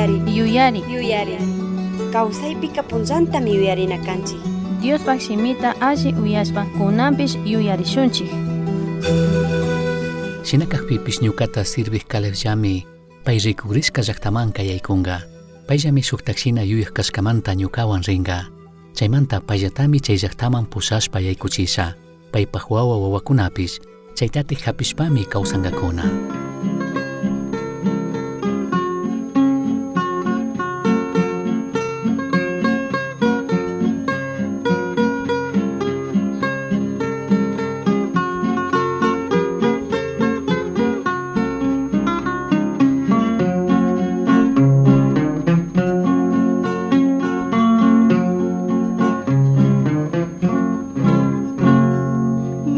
Yuyari. Yuyari. Yuyari. Kawsaypika punllantami yuyarina kanchik. Diospaj shimita alli uyashpa cunanpish yuyarishunchij. Shina cajpipish ñucata sirvij Calebllami pai ricugrishca llajtamanca yaicunga. Paillami shujtaj shina yuyaj cashcamanta ñucahuan ringa. Chaimanta paillatami chai llajtaman pushashpa yaicuchisha. Paipaj huahua huahuacunapish chaitataj japishpami causangacuna.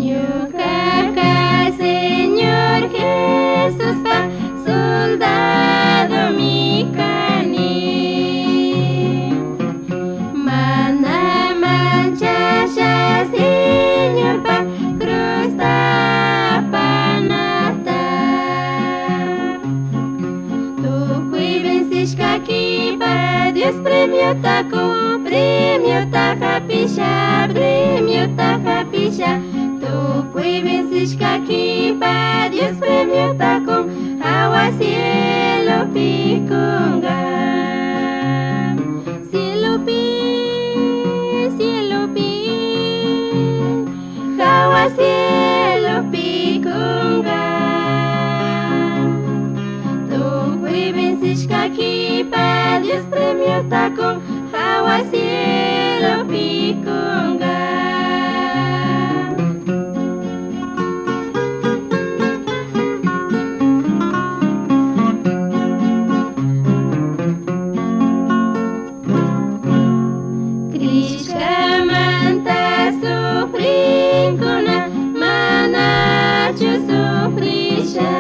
Ñucaca Señor Jesuspa soldadomi cani. Mana manchasha Señorpa cruzta apanata. Tucui vencishca quipa Dios premiota cun, premiota japisha, premiota japisha. Tucui vencishca quipa Dios premiota cun, jahua cielopi cunga. Cielopi, cielopi, jahua cielopi cunga. Tucui vencishca quipa Dios premiota cun, jahua cielopi cunga. Crishkamanta sufrinkuna manachu sufrisha.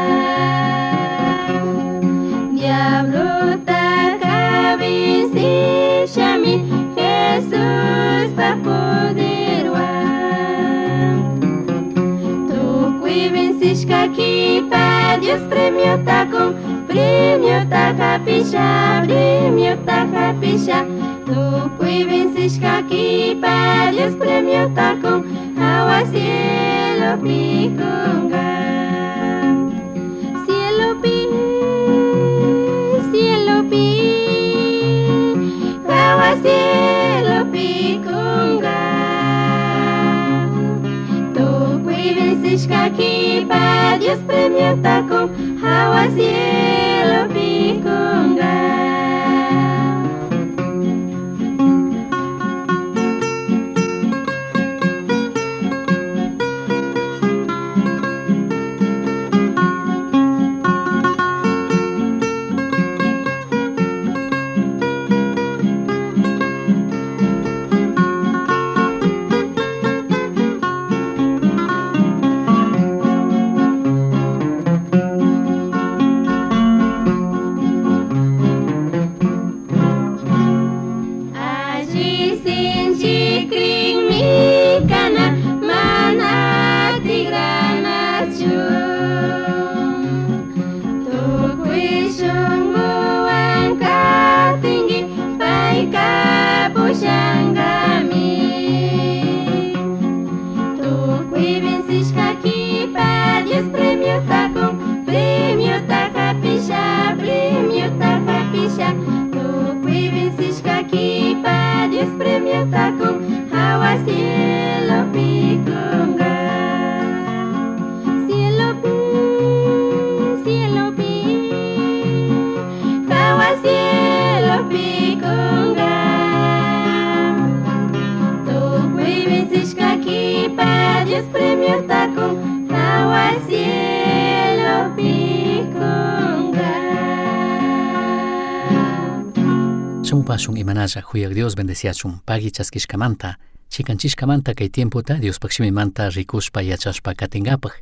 Diablota kabinsishami Jesuspa poderwan. Tukuy vencishka kipa Dios premiota kun, premiota japisha, premiota japisha. Tukuy vencishka kipa Dios premiota kun, jahua cielopi kunga. Cielopi, cielopi, jahua cielopi kunga. Tukuy vencishka kipa Dios premiota kun, jahua cielopi kunga. Alli sinchikrinmi kana mana tigranachu. Tukuy shunkuwan katinki payka pushankami. Tukuy vencishka kipa Dios premiota kun, premiota japisha, premiota japisha. Tukuy vencishka kipa Dios premiota kun, jahua cielopi kunga. Cielopi, cielopi, jahua cielopi kunga. Tukuy vencishka kipa Dios premiota kun, jahua cielopi kunga. Shamupashun imanalla huyaq Dios bendeciachun pagui chaskishkamanta, chikanchishkamanta kay tiempota Diospaj shimimanta rikushpa yachashpa katingapaj.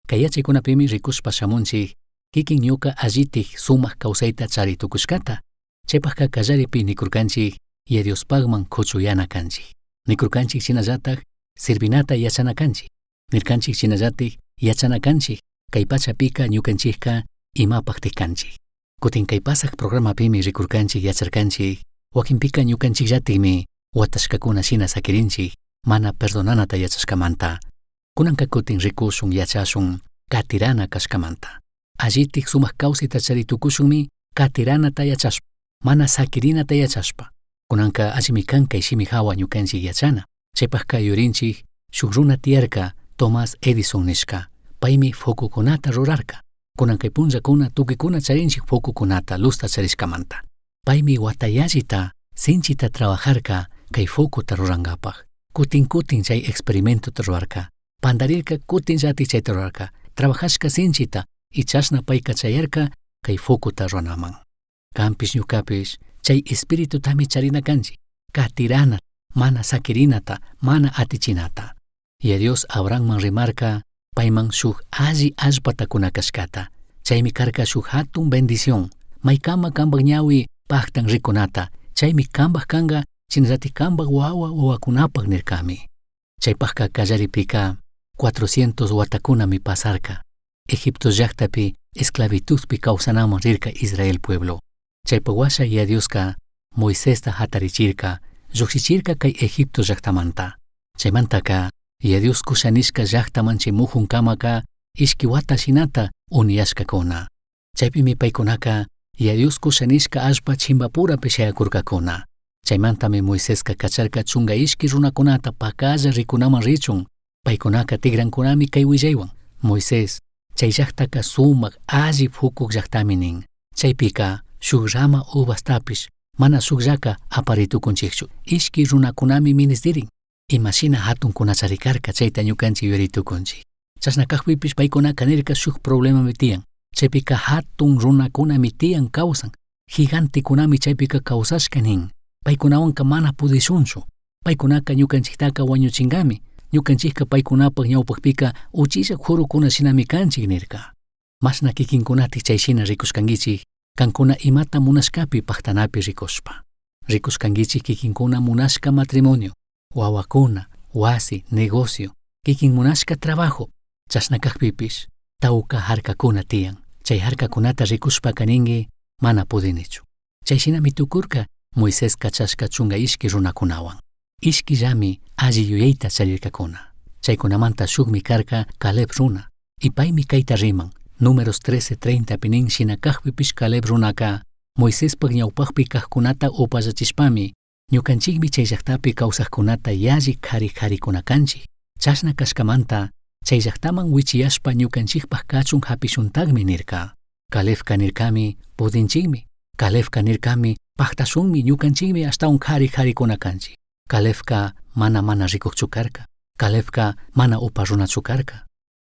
Kay yachaykunapimi rikushpa shamunchik kikin ñuka allitik sumaq kawsayta chari tukushkata. Chaypajka kallaripi nikurkanchik ya Diospajman kuchuyana kanchik. Nikurkanchik shinallataj sirvinata yachana kanchik. Nirkanchik shinallatik yachana kanchik kay pachapika ñukanchikka imapajtik kanchik. Cutin kay pasaj programapimi rikurkanchik yacharkanchik, wakinpika ñukanchikllatikmi huatashkakuna shina sakirinchik, mana perdonanata yachashkamanta. Kunanka kutin rikushun yachashun katirana kashkamanta. Allitik sumak kawsayta chari tukushunmi katiranata yachashpa, mana sakirinata yachashpa. Kunanka allimi kan kay shimi hawa ñukanchik yachana. Chaypajka yurinchik shuk runa tiyarka Thomas Edison nishka. Paymi focokunata rurarka. Kunan kay punllakuna tukuykuna charinchik focokunata luzta charishkamanta. Paymi watayallita sinchita trabajarka kay focota rurankapak. Kutin kutin chay experimentota rurarka. Pandarirka kutin llatik chayta rurarka. Trabajashka sinchita y chashna payka chayarka kay focota ruranaman. Kanpish ñukapish chay espiritutami charina kanchik. Katirana, mana sakirinata, mana atichinata. Yaya Dios Abrahamman rimarka payman shuk alli allpata kuna kashkata. Chaymi karka shuk hatun bendición. Maykama kanpak ñawi paktan rikunata. Chaymi kanpak kanka shinallatik kanpak wawa wawakunapak nirkami. Chaypajka kallaripika 400 watakunami pasarka. Egipto llaktapi esclavitudpi kawsanaman rirka Israel pueblo. Chaypak washa Yaya Dioska Moisesta hatarichirka, llukshichirka kay Egipto llaktamanta. Chaymantaka Yaya Dios kusha nishka llaktaman chay mujunkamaka ishki wata shinata uniyashkakuna. Chaypimi paykunaka Yaya Dios kusha nishka allpa chimbapurapi shayakurkakuna. Chaymantami Moiseska kacharka chunka ishki runakunata pakalla rikunaman richun. Paykunaka tigrankunami kay willaywan. Moisés, chay llaktaka sumak alli pukuk llaktami nin. Chaypika shuk rama uvastapish mana shukllaka aparitukunchikchu. Ishki runakunami ministirin. Imashina hatunkunachari karka chayta ñukanchik yuyaritukunchik. Chashna kakpipish paykunaka nirka shuk problemami tiyan. Chaypika hatun runakunami tiyan kawsan. Gigantekunami chaypika kawsashka nin. Paykunawanka mana pudishunchu. Paykunaka ñukanchiktaka wañuchinkami. Ñukanchikka paykunapak ñawpakpika uchilla jurukuna shinami kanchik nirka. Mashna kikinkunatik chay shina rikushkankichik, kankuna imata munashkapi paktanapi rikushpa. Rikushkankichik kikinkuna munashka matrimonio, wawakuna, wasi, negocio, kikin munashka trabajo, chashna kakpipish, tawka harkakuna tiyan. Chay harkakunata rikushpaka ninki mana pudinichu. Chay shinami tukurka Moisés kachashka chunka ishki runakunawan. Ishkillami alli yuyayta charirkakuna. Chaykunamanta shukmi karka Caleb runa. Y paymi kayta riman. Números 13:30 nin shina kakpipish Caleb runaka Moisespak ñawpakpi kajkunata upallachishpami ñukanchikmi chay llaktapi kawsajkunata yalli kari karikuna kanchik. Chashna kashkamanta chay llaktaman wichiyashpa ñukanchikpak kachun hapishuntakmi nirka. Calebka nirkami pudinchikmi. Calebka nirkami paktashunmi ñukanchikmi ashtawan kari karikuna kanchik. Calebka mana mana rikukchu karka. Calebka mana upa runachu karka.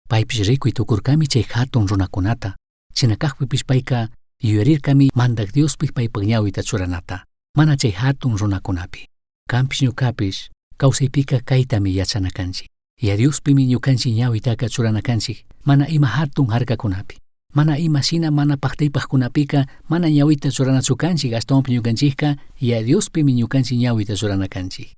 Paypish rikuy tukurkami chay hatun runakunata. Shina kakpipish payka yuyarirkami mandak Diospik paypak ñawita churanata. Mana chay hatun runakunapi. Kanpish ñukapish kawsaypika kaytami yachana kanchik. Yaya Diospimi ñukanchik ñawitaka churana kanchik. Mana ima hatun harkakunapi. Mana ima shina mana paktaypakkunapika mana ñawita churanachu kanchik ashtawanpish ñukanchikka Yaya Diospimi ñukanchik ñawita churana kanchik.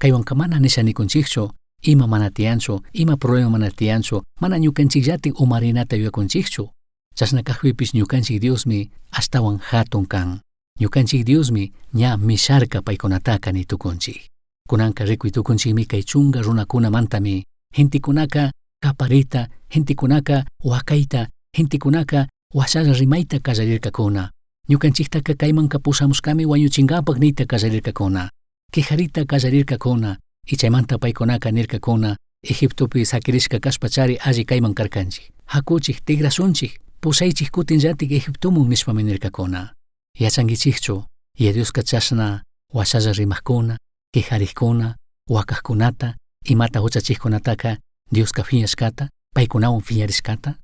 Kaywanka mana nisha nikunchikchu, ima mana tiyanchu, ima problema mana tiyanchu, mana ñukanchikllatik umarinata yuyakunchikchu. Chashna kakpipish ñukanchik Diosmi ashtawan hatun kan. Ñukanchik Diosmi ña misharka paykunataka ni tukunchik. Kunanka rikuy tukunchikmi kay chunka runakunamantami gentekunaka kaparita, gentekunaka wakayta, gentekunaka washalla rimayta kallarirkakuna. Ñukanchiktaka kaymanka pushamushkami wañuchinkapak niyta kallarirkakuna. Quejarita kallarirkakuna. Y chaymanta paykunaka nirkakuna Egiptopi sakirishka kashpachari alli kayman karkanchik. Hakuchik tigrashunchik, pushaychik kutinllatik Egiptomun nishpami nirkakuna. Yachankichikchu, Yaya Dioska chashna washalla rimakkuna, quejarikkuna, wakakkunata, imata huchachikkunataka Dioska phiñashkata, paykunawan phiñarishkata.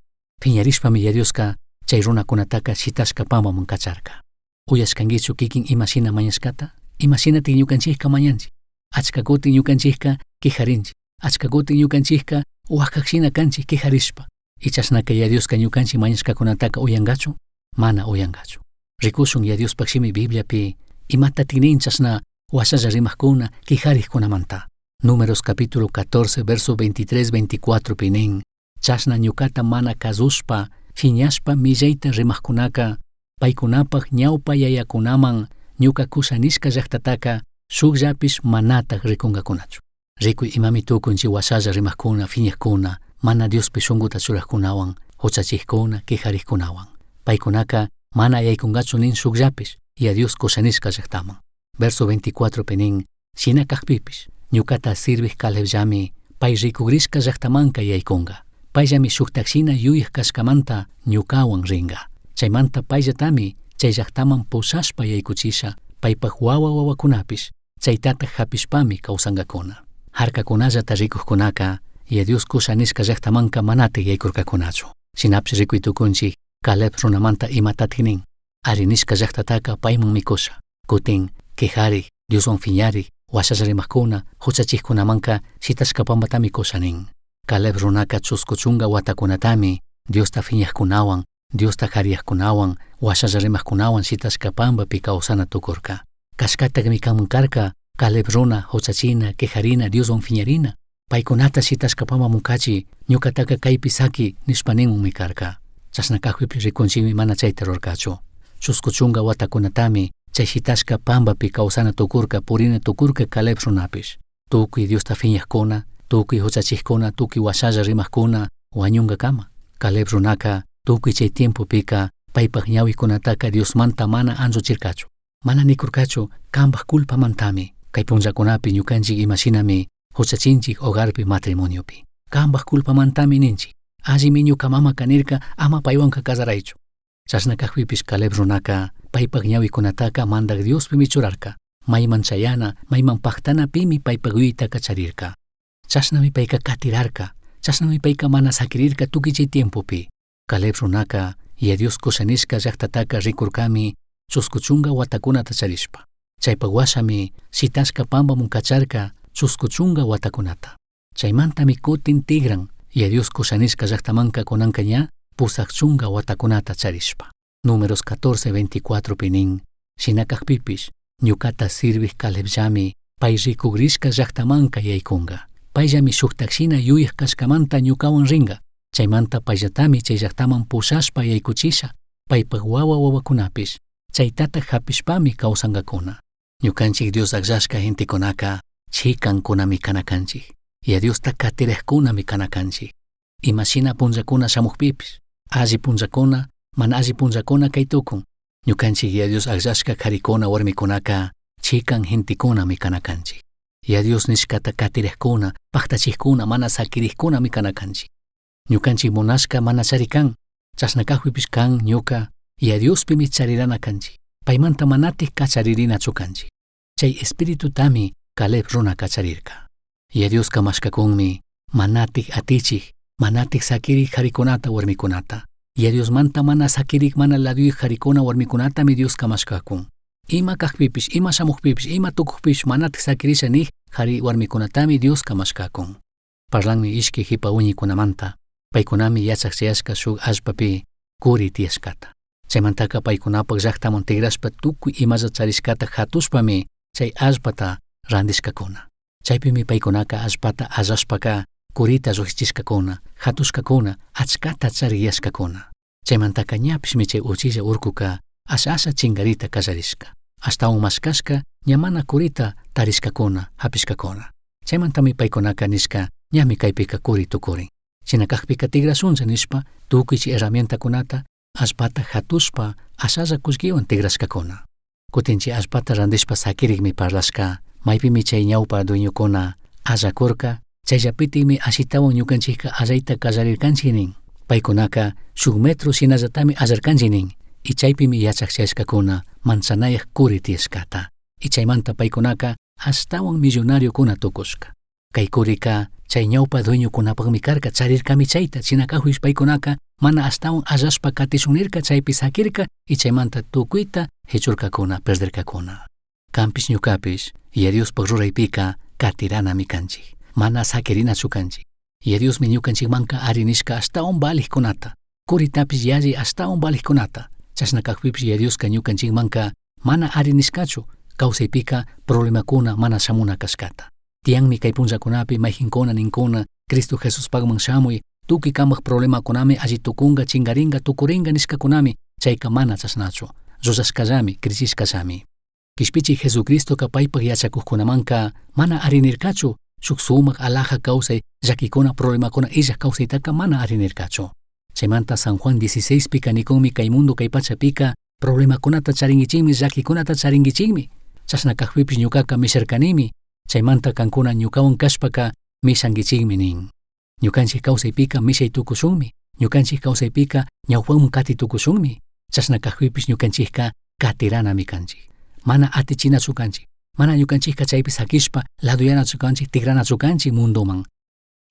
Phiñarishpami Yaya Dioska chay runakunataka shitashka pampaman kacharka. Uyashkankichu kikin imashina mañashkata? Imashinatik ñukanchikka mañanchik? Achka kutin ñukanchikka quejarinchik. Achka kutin ñukanchikka wakakshina kanchik quejarishpa. Y chashnaka Yaya Dioska ñukanchik mañashkakunataka uyankachu? Mana uyankachu. Rikushun Yaya Diospak shimi Bibliapi imatatik nin chashna washalla rimakkuna quejarikkunamanta. Números capítulo 14 verso 23 24 pi nin chashna ñukata mana kazushpa phiñashpa millayta rimajkunaka. Paicunapaj ñaupa yayacunaman ñuca cusha nishca llajtataca shujllapish manataj ricungacunachu. Ricui imami tucun chay huashalla rimajcuna, fiñajcuna, mana Diospi shunguta churajcunahuan, juchachijcuna, quejarijcunahuan. Paicunaca mana yaicungachu nin shujllapish, Yaya Dios cusha nishca llajtaman. Verso 24 nin, shina cajpipish, ñucata sirvij Calebllami pai ricugrishca llajtamanca yaicunga. Paillami shujtaj shina yuyaj cashcamanta ñucahuan ringa. Chaimanta paillatami chay llajtaman pushashpa yaicuchisha, paipaj huahua huahuacunapish, chaitataj japishpami causangacuna. Jarcacunallata ricujcunaca, Yaya Dios cusha nishca llajtamanca manataj yaicurcacunachu. Shinapish ricui tucunchij, Caleb runamanta imatataj nin. Ari nishca llajtataca paimanmi cusha. Cutin, quejarij, Dioshuan fiñarij, huashalla rimajcuna, juchachijcunamanca shitashca pambatami cusha nin. Caleb runaca chuscu chunga huatacunatami Diosta fiñajcunahuan, Diosta jariyajcunahuan, huashalla rimajcunahuan shitashca pambapi causana tucurca. Cashcatajmi canman carca Caleb runa juchachina, quejarina, Dioshuan fiñarina. Paicunata shitashca pambaman cachi, ñucataca caipi saqui nishpa ninmanmi carca. Chashna cajpipish ricunchikmi mana chaita rurarcachu. Chuscu chunga huatacunatami chay shitashca pambapi causana tucurca, purina tucurca Caleb runapish. Tucui Diosta fiñajcuna, tucui juchachijcuna, tucui huashalla rimajcuna huañungacama. Caleb runaca tucui chay tiempopica paipaj ñahuicunataca Diosmanta mana anchuchircachu. Mana nicurcachu cambaj culpamantami. Cay punllacunapi ñucanchik imashinami juchachinchik hogarpi matrimoniopi. Cambaj culpamantami ninchik. Allimi ñuca mamaca nirca ama paihuanca cazaraichu. Chashna cajpipish Caleb runaca paipaj ñahuicunataca Mandaj Diospimi churarca. Maiman chayana, maiman pajtanapimi paipaj yuyitaca charirca. Chashnami paica catirarca. Chashnami paica mana saquirirca tucui chay tiempopi. Caleb runaca Yaya Dios cusha nishca llajtataca ricurcami chuscu chunga huatacunata charishpa. Chaipaj huashami shitashca pambaman cacharca chuscu chunga huatacunata. Chaimantami cutin tigran Yaya Dios cusha nishca llajtamanca cunanca ña pusaj chunga huatacunata charishpa. Números 14, 24 pi nin, Shina cajpipish, ñucata sirvij Calebllami pai ricugrishca llajtamanca yaicunga. Paillami shujtaj shina yuyaj cashcamanta ñucahuan ringa. Chaimanta paillatami chay llajtaman pushashpa yaicuchisha, paipaj huahua huahuacunapish, chaitataj japishpami causangacuna. Ñucanchij Dios agllashca gentecunaca chicancunami cana canchij. Yaya Diosta catirajcunami cana canchij. Ima shina punllacuna shamujpipish, alli punllacuna, mana alli punllacuna cai tucun. Ñucanchij Yaya Dios agllashca jaricuna huarmicunaca chican gentecunami cana canchij. Yaya Dios nishcata catirajcuna, pajtachijcuna, mana saquirijcunami cana canchij. Ñucanchij munashca mana chari can, chashna cajpipish can ñuca Yaya Diospimi charirana canchij. Paimanta manataj cacharirinachu canchij. Chay espiritutami Caleb runaca charirca. Yaya Diosca mashcacunmi manataj atichij, manataj saquirij jaricunata huarmicunata. Yaya Diosmanta mana saquirij mana laduyij jaricuna huarmicunatami Diosca mashcacun. Ima cajpipish, ima shamujpipish, ima tucujpipish manataj saquirisha nij jari huarmicunatami Diosca mashcacun. Parlanmi ishqui jipa uñicunamanta, paicunami yachaj chayashca shuj allpapi curi tiyashcata. Chaimantaca paicunapaj llajtaman tigrashpa tucui imalla charishcata jatushpami chai allpata randishcacuna. Chaipimi paicunaca allpata allashpaca curita llujshichishcacuna, jatushcacuna, achcata chariyashcacuna. Chaimantaca ñapishmi chai uchilla urcuca asha asha chingarita callarishca. Ashtahuan mashcashca ña mana curita tarishcacuna, japishcacuna. Chaimantami paicunaca nishca ñami caipica curi tucurin. Shina cajpica tigrashunlla nishpa tucui chay herramientacunata allpata jatushpa ashalla cullquihuan tigrashcacuna. Cutin chay allpata randishpa saquirigmi parlashca, maipimi chay ñaupa dueñocuna allacurca, chayllapitikmi ashitawan ñucanchijca allayta callarircanchik nin. Paicunaca shuk metro shinallatami allarcanchik nin, y chaypimi yachaj chayashcacuna manchanayaj curi tiyashcata. Y chaymanta paicunaca ashtawan millonariocuna tucushca. Cay curica chay ñaupa dueñocunapajmi carca, charircami chayta, shina cajpish paicunaca mana ashtawan allashpa catishun nirca, chaypi saquirca y chaymanta tucuita jichurcacuna, perdercacuna. Canpish ñucapish Yaya Diospaj ruraipica catiranami canchij, mana saquirinachu canchij. Yaya Diosmi ñucanchijmanca ari nishca ashtawan valijcunata, curitapish yalli ashtawan valijcunata. Chashna cajpipish Yaya Diosca ñucanchijmanca mana ari nishcachu, causaipica problemacuna mana shamuna cashcata. Tiyanmi cay punllacunapi maijincuna nincuna, Cristo Jesuspajman shamui, tucui cambaj problemacunami alli tucunga, chingaringa, tucuringa nishcacunami, Chaica mana chashnachu. Llullashcallami, crichishcallami. Quishpichij Jesucristoca paipaj yachacujcunamanca mana arinircachu, shuj sumaj alaja causai, llaquicuna, problemacuna illaj causaitaca mana arinircachu. Chaimanta San Juan 16 pica nicunmi cai mundo cai pachapica problemacunata charinguichikmi, llaquicunata charinguichikmi. Chashna cajpipish ñucaca misharcanimi, chaimanta cancuna ñucahuan cashpaca mishanguichikmi nin. Ñucanchij causaipica mishai tucushunmi, ñucanchij causaipica ñaupaman cati tucushunmi. Chashna cajpipish ñucanchijca catiranami canchij. Mana atichinachu canchij. Mana ñucanchijca chaipi saquishpa laduyanachu canchij, tigranachu canchij mundoman.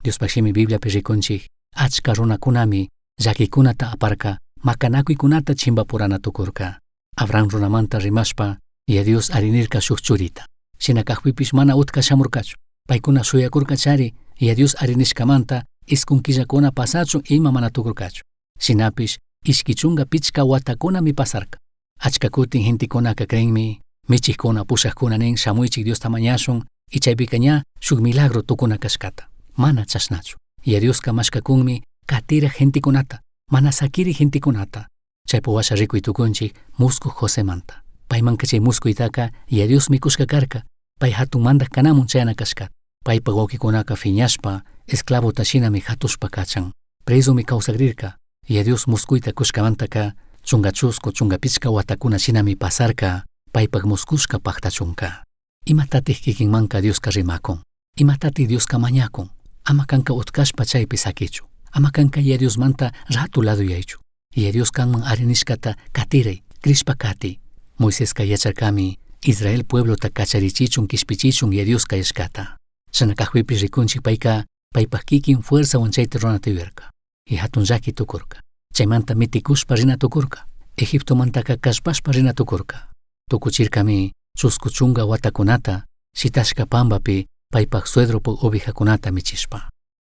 Diospaj shimi Bibliapi ricunchij, achca runacunami llaquicunata aparca, macanacuicunata chimbapurana tucurca. Abraham runamanta rimashpa, Yaya Dios arinirca shuj churita. Shina cajpipish mana utca shamurcachu. Paicuna shuyacurcachari, Yaya Dios arinishcamanta iscun quillacuna pasachun ima mana tucurcachu. Shinapish ishqui chunga pichca huatacunami pasarca. Achca cutin gentecunaca creenmi, michijcuna, pushajcuna nin shamuichij Diosta mañashun y chaipica ña shuj milagro tucuna cashcata. Mana chashnachu. Yaya Diosca mashcacunmi catiraj gentecunata, mana saquiri gentecunata. Chaipi huasha ricui tucunchij muscuj Josemanta. Paimanca chai muscuitaca Yaya Diosmi cushca carca, pai jatun mandaj canamun chayana cashcata. Paipa huauquicunaca fiñashpa, esclavota shinami jatushpa cachan. Prezomi causagrirca. Yaya Dios muscuita cushcamantaca chunga chuscu, chunga pichca huatacuna shinami pasarca, paipaj muscushca pajtachunca. Imatataj kikinmanca Diosca rimacun? Imatataj Diosca mañacun? Ama canca utcashpa chaipi saquichu. Ama canca Yaya Diosmanta rato laduyaichu. Yaya Dios canman arinishcata catirai, crishpa cati. Moisesca yacharcami Israel pueblota cacharichichun quishpichichun Yaya Dios cayashcata. Shina cajpipish ricunchij paica paipaj kikin fuerzahuan chaita ruranata yuyarca. Y jatun llaqui tucurca. Chaimanta miticushpa rina tucurca. Egiptomantaca callpashpa rina tucurca. Tucuchircami chuscu chunga huatacunata shitashca pambapi paipaj suedropaj ovejacunata michishpa.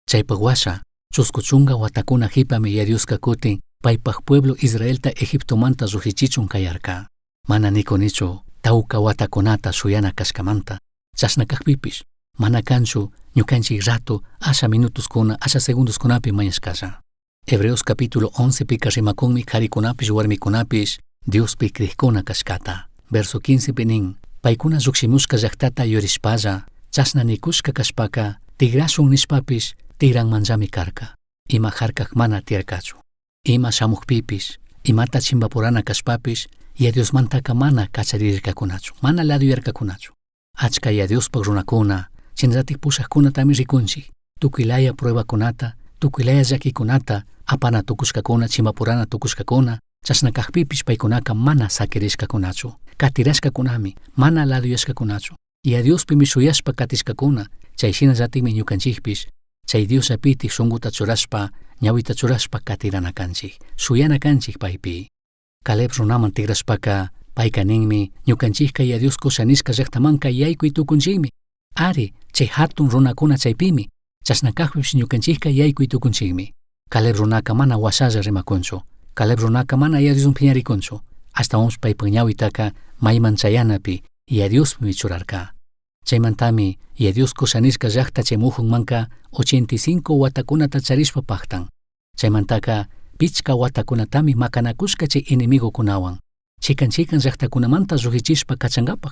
Chaipaj huasha, chuscu chunga huatacuna jipami Yaya Diosca cutin paipaj pueblo Israelta Egiptomanta llujshichichun cayarca. Mana nicunichu tauca huatacunata shuyana cashcamanta, chashna cajpipish, mana canchu ñucanchij rato asha minutoscuna, asha segundoscunapi mañashcalla. Hebreos capítulo 11 pica rimacunmi jaricunapish huarmicunapish Diospi crijcuna cashcata. Verso 15 pi nin, paicuna llujshimushca llajtata yuyarishpalla, chashna nicushca cashpaca, tigrashun nishpapish tigranmanllami carca. Ima jarcaj mana tiyarcachu. Ima shamujpipish, imata chimbapurana cashpapish, Yaya Diosmantaca mana cacharircacunachu, mana laduyarcacunachu. Achca Yaya Diospaj runacuna, shinallataj pushajcunatami ricunchij. Tucui laya pruebacunata, tucui laya llaquicunata apana tucushcacuna, chimbapurana tucushcacuna, chashna cajpipish paicunaca mana saquirishcacunachu, catirashcacunami, mana laduyashcacunachu. Yaya Diospimi shuyashpa catishcacuna, chai shinallatajmi ñucanchijpish chai Diosllapitaj shunguta churashpa, ñahuita churashpa catirana canchij, shuyana canchij paipi. Caleb runaman tigrashpaca, paica ninmi, ñucanchijca Yaya Dios cusha nishca llajtamanca yaicui tucunchijmi. Ari, chai jatun runacuna chaipimi, chashna cajpipish ñucanchijca yaicui tucunchijmi. Caleb runaca mana huashalla rimacunchu. Caleb runaca mana Yaya Diosman piñaricunchu. Ashtahuanpish paipaj ñahuitaca maiman chayanapi Yaya Diospimi churarca. Chaimantami Yaya Dios cusha nishca llajta chai mujunmanca 85 huatacunata charishpa pajtan. Chaimantaca pichca huatacunatami macanacushca chai enemigocunahuan, chican chican llajtacunamanta llujshichishpa cachangapaj.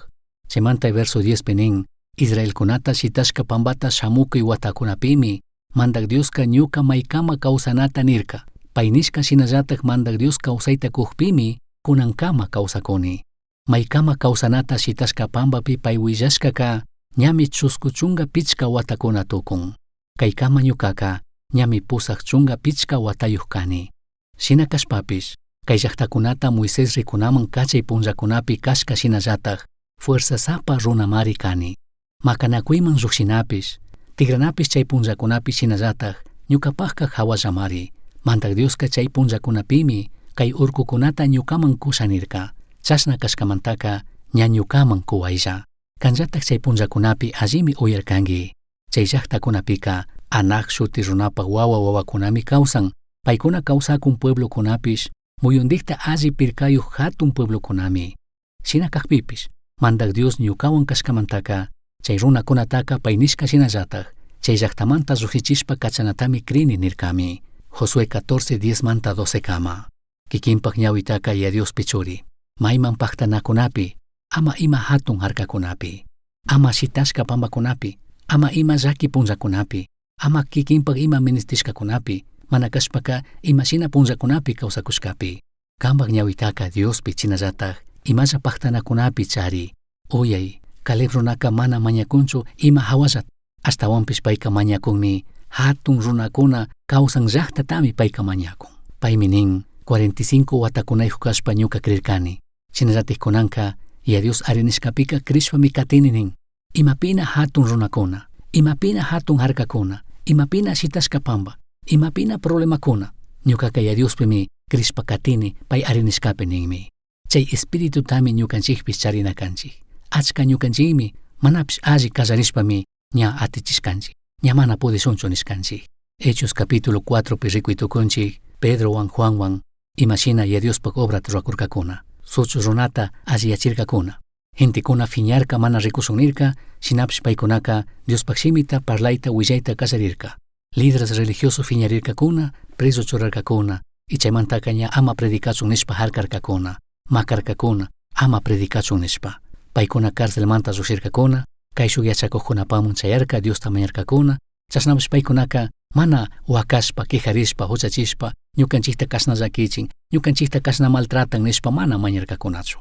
Chaimanta verso 10 pi nin, Israelcunata shitashca pambata shamucui huatacunapimi Mandaj Diosca ñuca maicama causanata nirca. Pai nishca shinallataj Mandaj Dios causaita cujpimi cunancama causacuni. Maicama causanata shitashca pambapi pai huillashcaca ñami chuscu chunga pichca huatacuna tucun. Caicama ñucaca ñami pusaj chunga pichca huatayuj cani. Shina cashpapish, cai llajtacunata Moisés ricunaman cachai punllacunapi cashca shinallataj fuerzasapa runamari cani. Macanacuiman llujshinapish, tigranapish chai punllacunapi shinallataj ñucapajca jahuallamari. Mandaj Diosca chai punllacunapimi cai urcucunata ñucaman cusha nirca. Chashna cashcamantaca ña ñucaman cuhuailla. Canllataj chai punllacunapi allimi uyarcangui. Chai llajtacunapica Anac shuti runapaj huahua huahuacunami causan. Paicuna causacun pueblocunapish, muyundijta alli pircayuj jatun pueblocunami. Shina cajpipish, Mandaj Dios ñucahuan cashcamantaca, chai runacunataca pai nishca shinallataj, chai llajtamanta llujshichishpa cachanatami crini nircami. Josué 14, 10 manta 12 cama. Kikinpak ñawitaka Yaya Diospi churi, mayman paktanakunapi, ama ima hatun harkakunapi, ama shitashka pambakunapi, ama ima llaki punllakunapi, ama kikinpak ima ministishkakunapi, mana kashpaka imashina punllakunapi kawsakushkapi. Kampak ñawitaka Diospi chinallatak imalla paktanakunapi chari. Uyay, Caleb runaka mana mañakunchu ima hawallata, ashtawanpish payka mañakunmi hatun runakuna kawsan llaktatami payka mañakun. Paymi nin, 45 watakunayuk kashpa ñuka crirkani. Shinallatik kunanka, Yaya Dios ari nishkapika crishpami katini nin. Imapina hatun runakuna, imapina hatun harkakuna, imapina shitashka pamba, imapina problemakuna, ñukaka Yaya Diospimi crishpa katini pay ari nishkapi ninmi. Chay espiritutami ñukanchikpish charina kanchik. Achka ñukanchikmi manapish alli kallarishpami ña atichishkanchik, ña mana pudishunchu nishkanchik. Hechos capítulo 4 pi rikuy tukunchik Pedrowan Juanwan imashina Yaya Diospak obrata rurakurkakuna, suchu runata alliyachirkakuna. Gentekuna fiñarka mana rikushun nirka, shinapish paykunaka Diospak shimita parlayta willayta kallarirka. Líderes religiosos fiñarirkakuna, preso churarkakuna, y chaymantaka ña ama predicachun nishpa harkarkakuna, makarkakuna, ama predicachun nishpa. Paykuna carcelmanta llushirkakuna, kayshuk yachakukkunapamun chayarka Diosta mañarkakuna, chashnapish paykunaka mana wakashpa, quejarishpa, huchachishpa, ñukanchikta kashna llakichin, ñukanchikta kashna maltratan nishpa mana mañarkakunachu.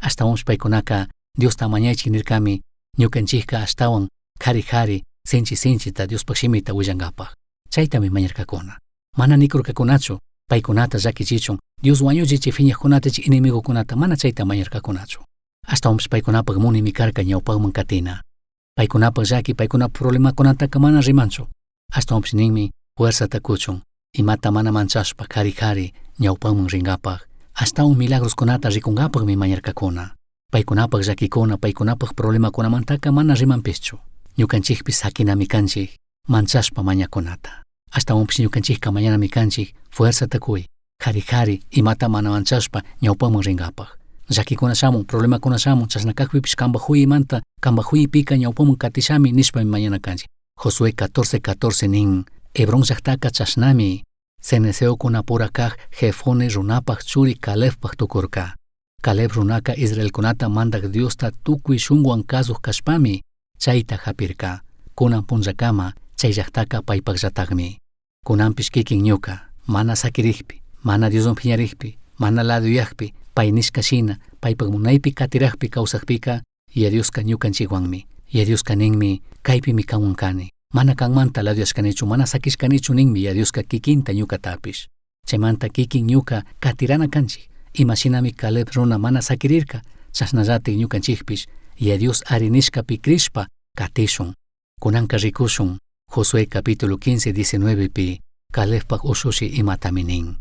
Ashtawanpish paykunaka Diosta mañaychik nirkami, ñukanchikka ashtawan kari kari, sinchi sinchita Diospak shimita willankapak. Chaytami mañarkakuna. Mana nikurkakunachu, paykunata llakichichun, Dios wañuchichi fiñakkunata chay enemigokunata mana chayta mañarkakunachu. Ashtawanpish paykunapak munimi karka ñawpakman katina. Paykunapak llaki, paykunapak problemakunataka mana rimanchu. Ashtawanpish ninmi fuerzata kuchun, imata mana manchashpa kari kari ñawpakman rinkapak, ashtawan milagroskunata rikunkapakmi mañarkakuna. Paykunapak llakikuna, paykunapak problemakunamantaka mana rimanpishchu. Ñukanchikpish sakinami kanchik, manchashpa mañakunata. Ashtawanpish ñukanchikka mañanami kanchik, fuerzata kuy, kari kari, imata mana manchashpa ñawpakman rinkapak. Llakikuna shamun, problemakuna shamun, chashna kakpipish kampak huyimanta, kampak huyipika ñawpakman katishami nishpami mañana kanchik. Josué 14:14 nin, Hebrón llaktaka chashnami, cenezeokunapura kak Jefone runapak churi Calebpak tukurka. Caleb runaka Israelkunata mandak Diosta tukuy shunguwan kazuk kashpami chayta hapirka. Kunan punllakama chay llaktaka paypakllatakmi. Kunanpish kikin ñuka, mana sakirikpi, mana Dioswan piñarikpi, mana laduyakpi, pay nishka shina, paypak munaypi katirakpi kawsakpika, Yaya Dioska ñukanchikwanmi. Yaya Dioska ninmi, kaypimi kanwan kani. Mana kanmanta laduyashkanichu, mana sakishkanichu ninmi Yaya Dioska kikinta ñukatapish. Chaymanta kikin ñuka katirana kanchik. Imashinami Caleb runa mana sakirirka, chashnallatik ñukanchikpish, Yaya Dios ari nishkapi crishpa katishun. Kunanka rikushun, Josué capítulo 15, 19 pi, Calebpak ushushi imatami nin.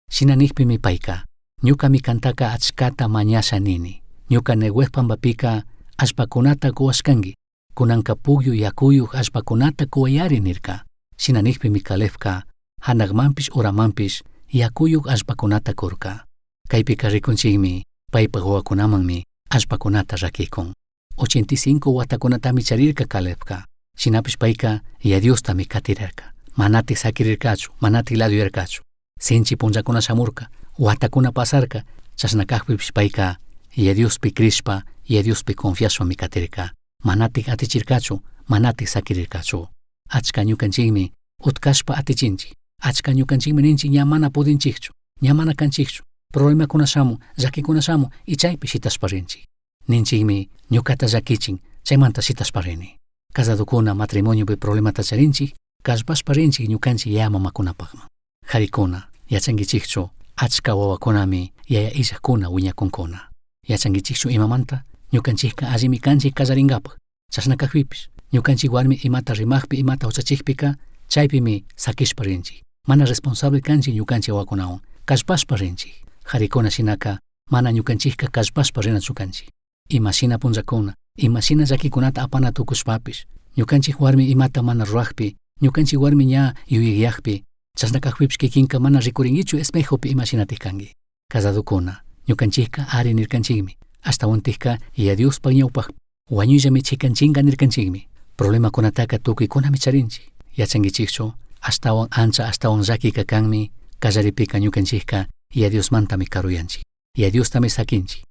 Shina nikpimi payka, ñukami kantaka achkata mañasha nini. Ñuka Neguev pampapika allpakunata kuwashkanki, kunanka pugyu yakuyuk allpakunata kuwayari nirka. Shina nikpimi Calebka hanakmanpish uramanpish yakuyuk allpakunata kurka. Kaypika rikunchikmi, paypak wawakunamanmi allpakunata rakikun. 85 watakunatami charirka Calebka. Shinapish payka Yaya Diostami katirarka. Manatik sakirirkachu, manatik laduyarkachu. Sinchi punllakuna shamurka, watakuna pasarka, chashna kakpipish payka Yaya Diospi crishpa, Yaya Diospi confiashpami katirka. Manatik atichirkachu, manatik sakirirkachu. Achka ñukanchikmi utkashpa atichinchik. Achka ñukanchikmi ninchik ña mana pudinchikchu, ña mana kanchikchu. Problemakuna shamun, llakikuna shamun, y chaypi shitashpa rinchik. Ninchikmi ñukata llakichin, chaymanta shitashpa rini. Casadokuna matrimoniopi problemata charinchik, kallpashpa rinchik ñukanchik yaya mamakunapakman. Jarikuna, yachankichikchu, achka wawakunami yaya illakuna wiñakunkuna. Yachankichikchu imamanta, ñukanchikka allimi kanchik kallarinkapak. Chashna kakpipish, ñukanchik warmi imata rimakpi, imata huchachikpika, chaypimi sakishpa rinchik. Mana responsable kanchik ñukanchik wawakunawan, kallpashpa rinchik. Jarikuna shinaka, mana ñukanchikka kallpashpa rinachu kanchik. Imashina punllakuna, imashina llakikunata apana tukushpapish, ñukanchik warmi imata mana rurakpi, ñukanchik warmi ña yuyakyakpi, chashna kakpipish kikinka mana rikurinkichu espejopi imashinatik kanki. Casadokuna, ñukanchikka ari nirkanchikmi, ashtawantikka Yaya Diospak ñawpakpi, wañuyllami chikanchinka nirkanchikmi. Problemakunataka tukuykunami charinchik. Yachankichikchu, ashtawan ancha ashtawan llakika kanmi, kallaripika ñukanchikka Yaya Diosmantami karuyanchik. Yaya Diostami sakinchik.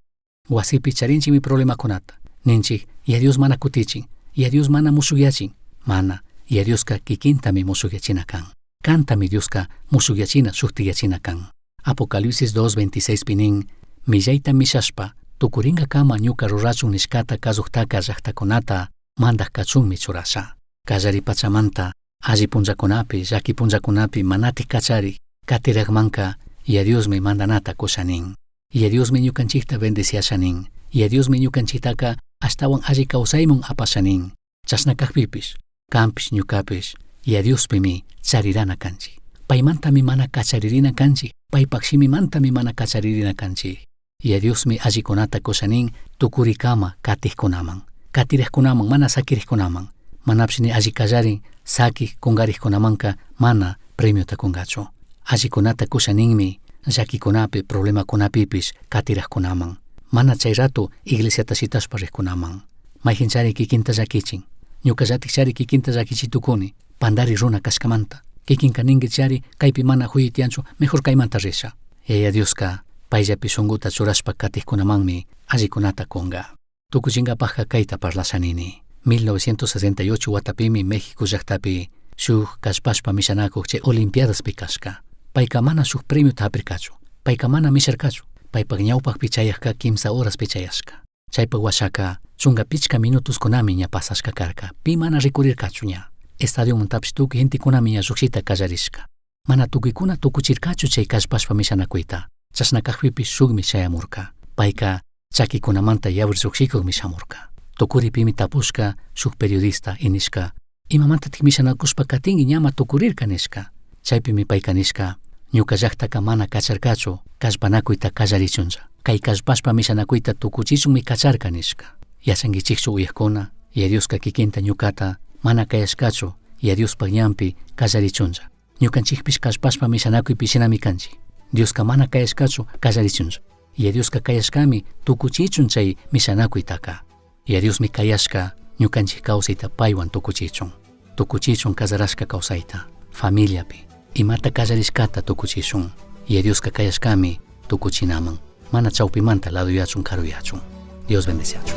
Wasipi charinchikmi problemakunata. Ninchik, Yaya Dios mana kutichin. Yaya Dios mana mushukyachin. Mana, Yaya Dioska kikintami mushukyachina kan. Kantami Dioska mushukyachina shuktikyachina kan. Apocalipsis 2.26 pi nin, millaita mishashpa, tukuringakama ñuka rurachun nishkata kasuktaka llaktakunata mandak kachunmi churasha. Kallari pachamanta, alli punllakunapi, llaki punllakunapi manatik kacharik, katirakmanka, Yaya Diosmi mandanata kusha nin. Yaya Diosmi ñukanchikta bendiciasha nin. Yaya Diosmi ñukanchiktaka ashtawan alli kawsayman apasha nin. Chashna kakpipish, kanpish ñukapish, Yaya Diospimi charirana kanchik. Paymantami mana kacharirina kanchik, paypak shimimantami mana kacharirina kanchik. Yaya Diosmi allikunata kusha nin tukurikama katikkunaman. Katirikkunaman, mana sakirikkunaman. Manapish ni alli kallarin sakik kungarikkunamanka mana premiota kungachu. Allikunata kusha ninmi llakikunapi, problemakunapipish katirakkunaman. Mana chay rato iglesiata shitashpa rikkunaman. Mayjinchari kikinta llakichin. Ñukallatik chari kikinta llakichitukuni, pandari runa kashkamanta. Kikinka ninki chari kaypi mana huyitianchu, mejor kaymanta risha. Yaya Dioska payllapi shunkuta churashpa katikkunamanmi allikunata kunga. Tukuchinkapakka kayta parlasha nini. 1968 watapimi México llaktapi shuk kallpashpa mishanakuk chay Olimpiadaspi kashka. Payka mana shuk premiota hapirkachu. Payka mana misharkachu. Paypak ñawpakpi chayakka kimsa horaspi chayashka. Chaypak washaka 15 minutoskunami ña pasashka karka. Pi mana rikurirkachu ña. Estadiomantapish tukuy gentekunami ña llukshita kallarishka. Mana tukuykuna tukuchirkachu chay kallpashpa mishanakuyta. Chashna kakpipish shukmi shayamurka. Payka chakikunamanta yawar llukshikukmi shamurka. Tukuripimi tapushka shuk periodista y nishka, imamantatik mishanakushpa katinki ñama tukurirka nishka. Chaypimi payka nishka, ñuka llaktaka mana kacharkachu kallpanakuyta kallarichunlla. Kay kallpashpa mishanakuyta tukuchichunmi kacharka nishka. Yachankichikchu uyakuna, Yaya Dioska kikinta ñukata mana kayashkachu Yaya Diospak ñanpi kallarichunlla. Ñukanchikpish kallpashpa mishanakuypi shinami kanchik. Dioska mana kayashkachu kallarichunlla. Yaya Dioska kayashkami tukuchichun chay mishanakuytaka. Yaya Diosmi kayashka ñukanchik kawsayta paywan tukuchichun. Tukuchichun kasarashka kawsayta, familiapi, imata kallarishkata tukuchishun. Yaya Dioska kayashkami tukuchinaman. Mana chawpimanta laduyachun karuyachun. Dios bendeciachun.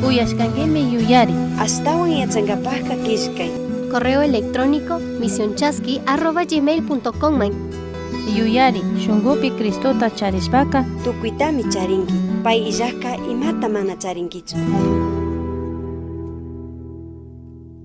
Uyashkankimi yuyari. Ashtawan yachankapajka killkay. Correo electrónico misionchasqui@gmail.com man. Yuyari, shunkupi Cristota charishpaka Tukuytami charinki. Pay illajka imata mana charinkichu.